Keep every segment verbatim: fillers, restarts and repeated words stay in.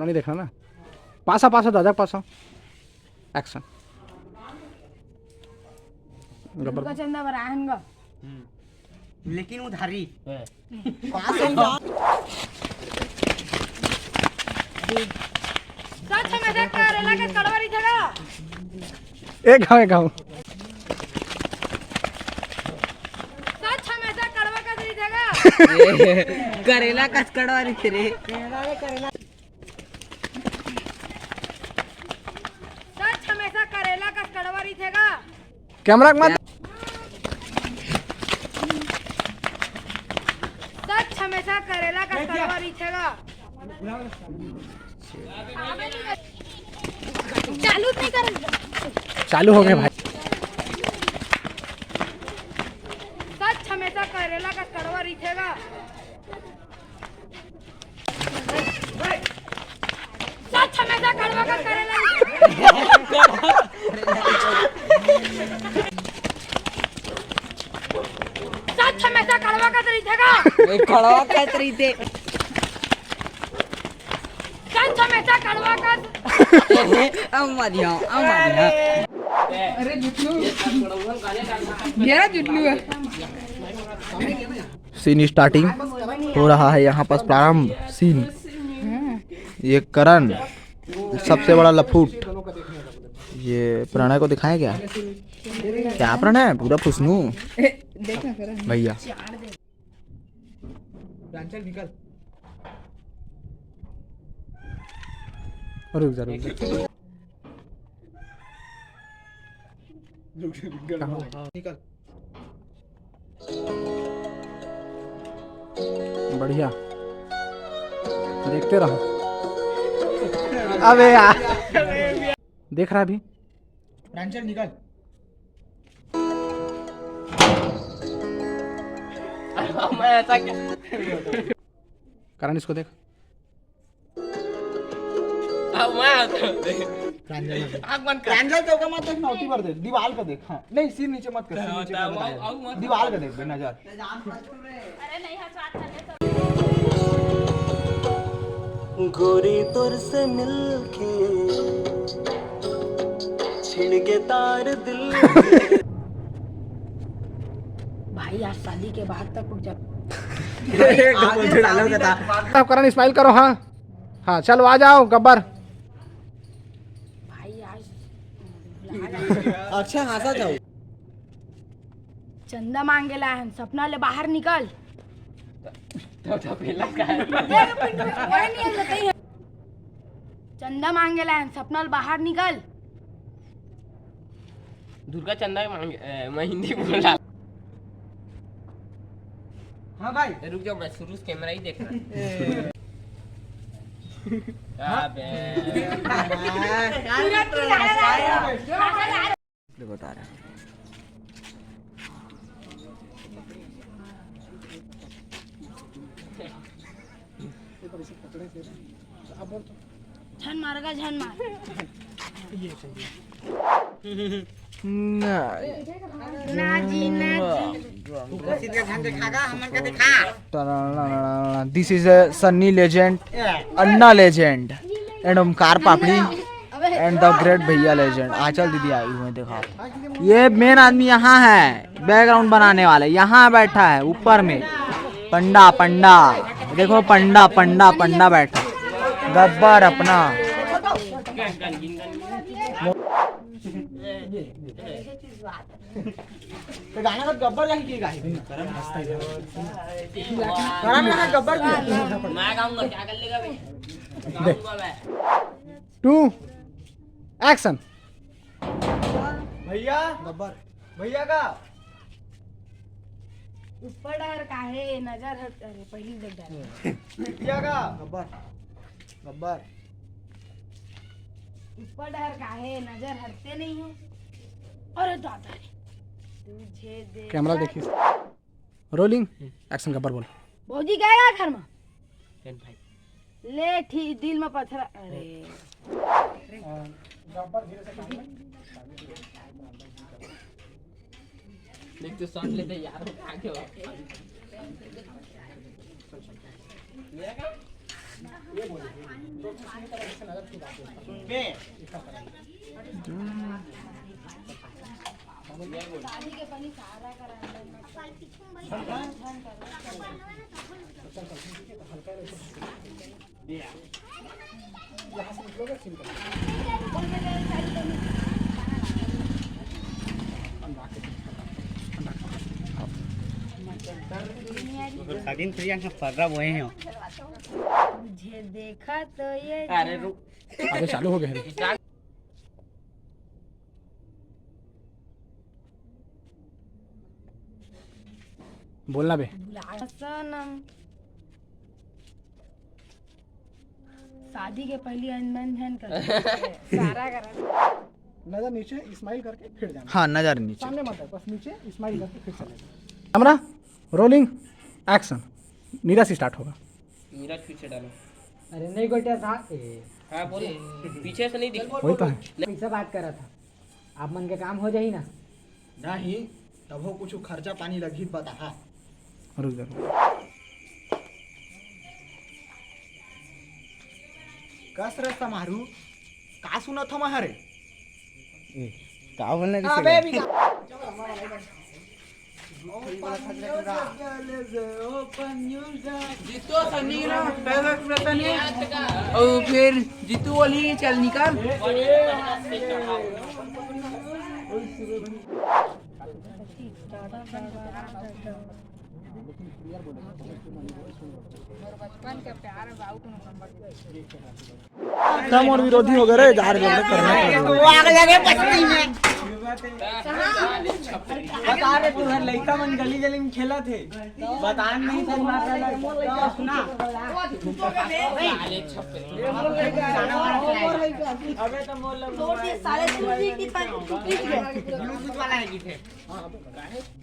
नहीं देखना ना। पासा, पासा, दादा, पासा। एक्शन। गब्बर। दुर्गा चंदा बराहन गा। लेकिन उधारी। सच हमेशा करेला के कड़वा रहिथे गा। एक घाव, एक घाव। सच हमेशा कड़वा कस रहिथे गा। करेला कस कड़वा रहिथे रे। सच हमेशा करेला कस कड़वा रहिथे गा। कैमरा के मत। सच हमेशा करेला कस कड़वा रहिथे गा। चालू नहीं कर। चालू हो गए भाई। सच हमेशा करेला कस कड़वा रहिथे गा। सच हमेशा कड़वा कस करेला। सच हमेशा कड़वा कस रहिथे गा। ए, कड़वा कस रहिथे। सच हमेशा कड़वा कस। अब मत जाओ, अब मत जाओ। अरे जुटलू। घेरा जुटलू है। सीन स्टार्टिंग हो रहा है यहाँ पास, प्रारंभ सीन। ये करण सबसे बड़ा लफूट। ये प्रणय को दिखाया क्या? क्या प्रणय? पूरा फुसनू। देखना करण। भैया। प्रांजल निकल। रुक जा, रुक जा। निकल। बढ़िया, देखते रहो। अबे यार, देख रहा अभी। प्रांजल निकल। मैं ऐसा क्या? करण, इसको देख। अब मैं आता हूँ। प्रांजल। आँख बंद कर। प्रांजल चौका मत देख ना, उती बार देख, दीवार का देख। हाँ, नहीं, सिर नीचे मत कर, सिर नीचे कर, आँख, आँख मत दीवार का देख बे, नजर। गोरी तोर से मिलके छिड़ के तार दिल। भाई, आज शादी के बाद तक कुछ जब एक गब्बर डालो बता। अब करण, स्माइल करो। हाँ, हाँ, चलो आ जाओ गब्बर। भाई, आज अच्छा, हंसा जाओ। चंदा मांगे ला हन, सपना ले बाहर निकल। तो, तो पहला का है? देख, पिंटू, कोई नहीं है, बताइए। चंदा मांगे ला हन, सपना ले बाहर निकल। दुर्गा चंदा मांगे, ए, मैं हिंदी बोला। हाँ भाई। ए, रुक जाओ, मैं शुरू से कैमरा ही देख रहा। अबे। इसलिए बता रहे हैं। झन मारेगा, झन मार। नहीं। ना जी, ना जी। ऊपर सीधा झन दिखागा, हमन का दिखा। This is a Sunny legend, Anna legend, and Omkar papdi, and the great भैया legend। आंचल दीदी आई हुई, देखा, ये मेन आदमी यहाँ है, बैकग्राउंड बनाने वाले यहाँ बैठा है ऊपर में। पंडा, पंडा, देखो पंडा, पंडा, पंडा बैठा, गब्बर अपना। तो गाना का गब्बर का ही की गाई? करण का गब्बर की? मैं गाऊंगा, क्या कर लेगा बे? गाऊंगा मैं। Two, action. भैया, गब्बर। भैया का? ऊपर डहर काहे नजर हट, अरे, पहली देख डाल। भैया का? गब्बर, गब्बर। ऊपर डहर काहे नजर हटते नहीं है? अरे दादा रे। तुझे देखा कैमरा देखिए। Rolling, action. गब्बर बोल। भौजी गया घर में। चल भाई। ले ठीक, दिल में पथरा, अरे। देख तो शॉट लेते यार, वो खा के वापस। शादीन प्रिया के पर्रा बोए हैं। मुझे देखा तो ये अरे रुक। अबे चालू हो गया है। बोलना बे। सनम। शादी के पहली अनबन झन कर। सारा करा। नजर नीचे, स्माइल करके फिर जाना। हाँ, नजर नीचे। सामने मत आओ, बस नीचे स्माइल करके फिर चले जाओ। Camera, rolling, action. नीरज से स्टार्ट होगा। नीरज पीछे डालो। अरे नहीं गोटिया साहब, ए, हाँ बोलो। पीछे से नहीं दिख। वही तो है। कैसे बात कर रहा था? आप मन के काम हो जाही ना? नहीं, तभो कुछ खर्चा पानी लगही त बताहा। रुक जा, रुक। कस रे समारू, का सुनत हो महरे? ए, का बोलना अबे भी का? जीतो सन्नी ना, पैसा पैसा नहीं। और फिर जीतू बोली, "चल निकाल।" बचपन के प्यार बाबू को नंबर। का मोर विरोधी हो गए रे, जहर जबर करना पड़ेगा। वो आग लगे पत्नी में। बता रे, तू हर लइका मन गली गली में खेलत हे, बता नहीं था, मार रहा है। सुना। अबे तो मोर लग साले, तू जी की तरह टूट गया। ब्लूटूथ वाला है जी थे।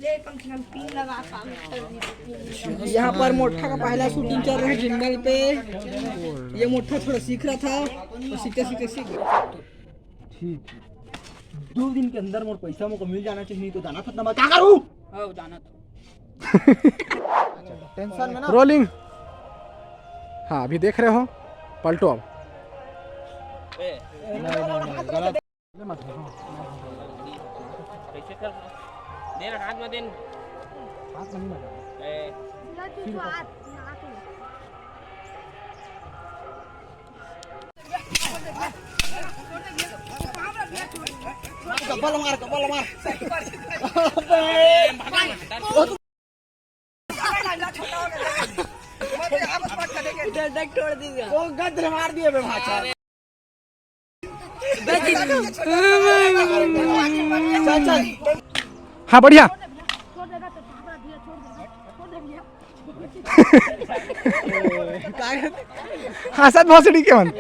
ले, कम से कम तीन लगा, काम कर दी। यहाँ पर मोठा का पहला शूटिंग चल रहा है जिंगल पे। ये मोठा थोड़ा सीख रहा था, तो सीखते सीखते सीख गया। ठीक, दो दिन के अंदर मोर पैसा मोको मिल जाना चाहिए, नहीं तो जाना था ना, मैं क्या करूँ? हाँ, जाना था। टेंशन में ना। रोलिंग। हाँ, अभी देख रहे हो, पलटो अब। ए, नहीं, नहीं, नहीं, गलत। कैसे कर? दे ना, हाथ में दे ना। हाथ में नहीं लगा। ए। कब्बल मार, कब्बल मार। डंडक छोड़ दीजिए। वो गद्र मार दिए बे भाचा। चल, चल। हाँ, बढ़िया। हाँ, सच भोसड़ी के मन।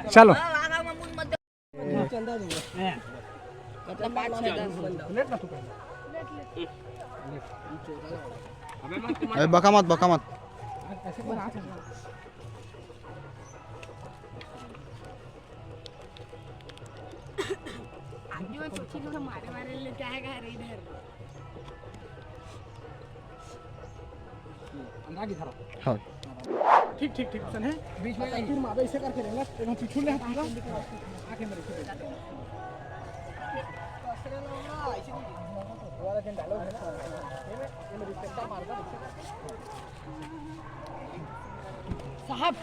चलो। अरे बका मत, बका मत। आदमी मन सोची लोग मारे मारे ले जाएगा रे इधर। अंदर की तरफ। हाँ। ठीक, ठीक, ठीक, सन है। बीच में फिर मावे ऐसे करके रहेंगे, एक हम पीछू ले हटा। आके मेरे से। वाला जन डालो। साहब,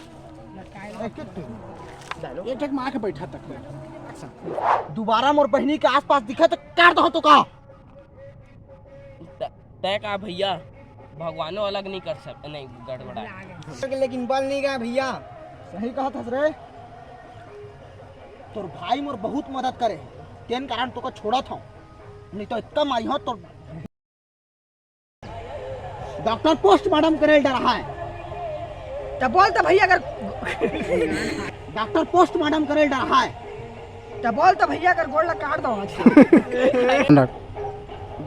एक एक मार के बैठा तक। अच्छा। दोबारा मोर बहिनी के आसपास दिखे तो काट दो तो का? त-, तय का भैया, भगवानो अलग नहीं कर सक, नहीं गड़बड़ा। लेकिन बल नहीं गया भैया। सही कहा था रे। तोर भाई मोर बहुत मदद करे, तेन कारण तोका छोड़ा था, नहीं तो इतना मारी हो तो। डॉक्टर पोस्टमार्टम करे डरा है, तो बोल तो भैया अगर डॉक्टर पोस्टमार्टम करे डरा है, तो बोल तो भैया अगर गोड़ ला काट दो आज।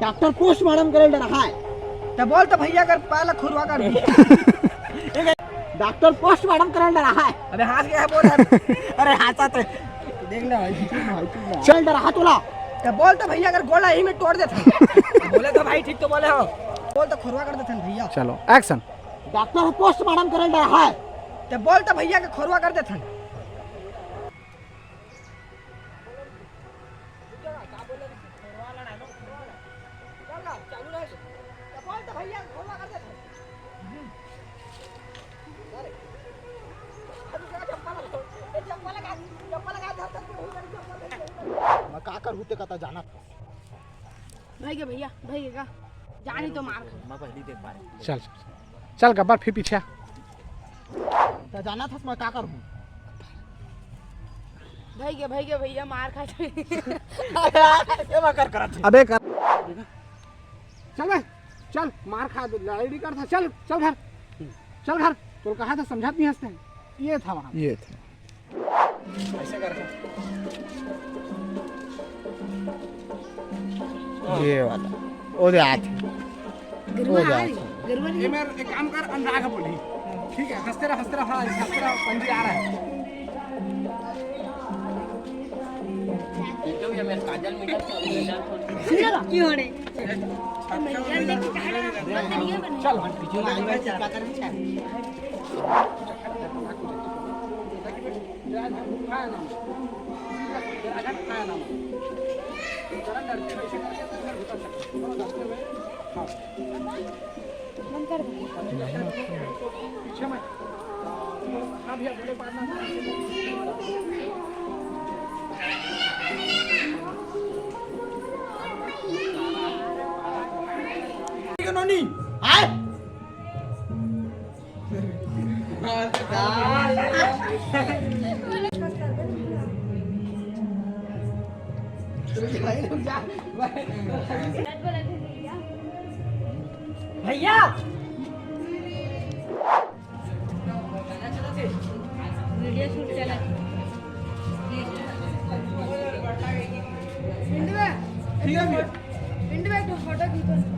डॉक्टर पोस्टमार्टम करे डरा है, तो बोल तो भैया अगर पैर ला खुरवा कर दी। डॉक्टर पोस्टमार्टम करे डरा है। अबे हंस गया है, बोल यार। अरे हंसा तो। देख ले भाई। चल डरा हाथ उला। तो बोल तो भैया, अगर गोला यही में तोड़ देते। बोले तो भाई, ठीक तो बोले हो। बोल तो खोरवा कर देते भैया। चलो, एक्शन। डॉक्टर पोस्टमार्टम करल डरा है। तो बोल तो भैया के खोरवा कर देते। मैं का करहूं ते कता जाना था। भइगे भैया, भइगे का? जानी तो मार खा। मैं पहली देख पा रहे। चल, चल, चल गब्बर, फिर पीछे आ। त जाना था मैं का करहूं। भइगे, भइगे भैया, मार खा। ये मैं कर करत हूं। अबे कर। चल बे, चल, मार खा, लड़ाई नहीं करता, चल, चल घर, चल घर। तो कहा था, समझात नहीं हंसते हैं। ये था वहां। ये था। ऐसे करके। ये वाला। ओ दे हाथ। गरुआ ओ दे आ हाथ। रही, गरुआ नहीं। ये मेरे एक काम कर, अंधा का बोली। ठीक है, हंसते रहा, हंसते रहा, हाँ, हंसते रहा, पंजी आ रहा है। क्यों हो रहे? चल, हम पीछे भैया। वीडियो शूट चला। पिंडवा। ठीक है भैया। पिंडवा, तू फोटो खींच।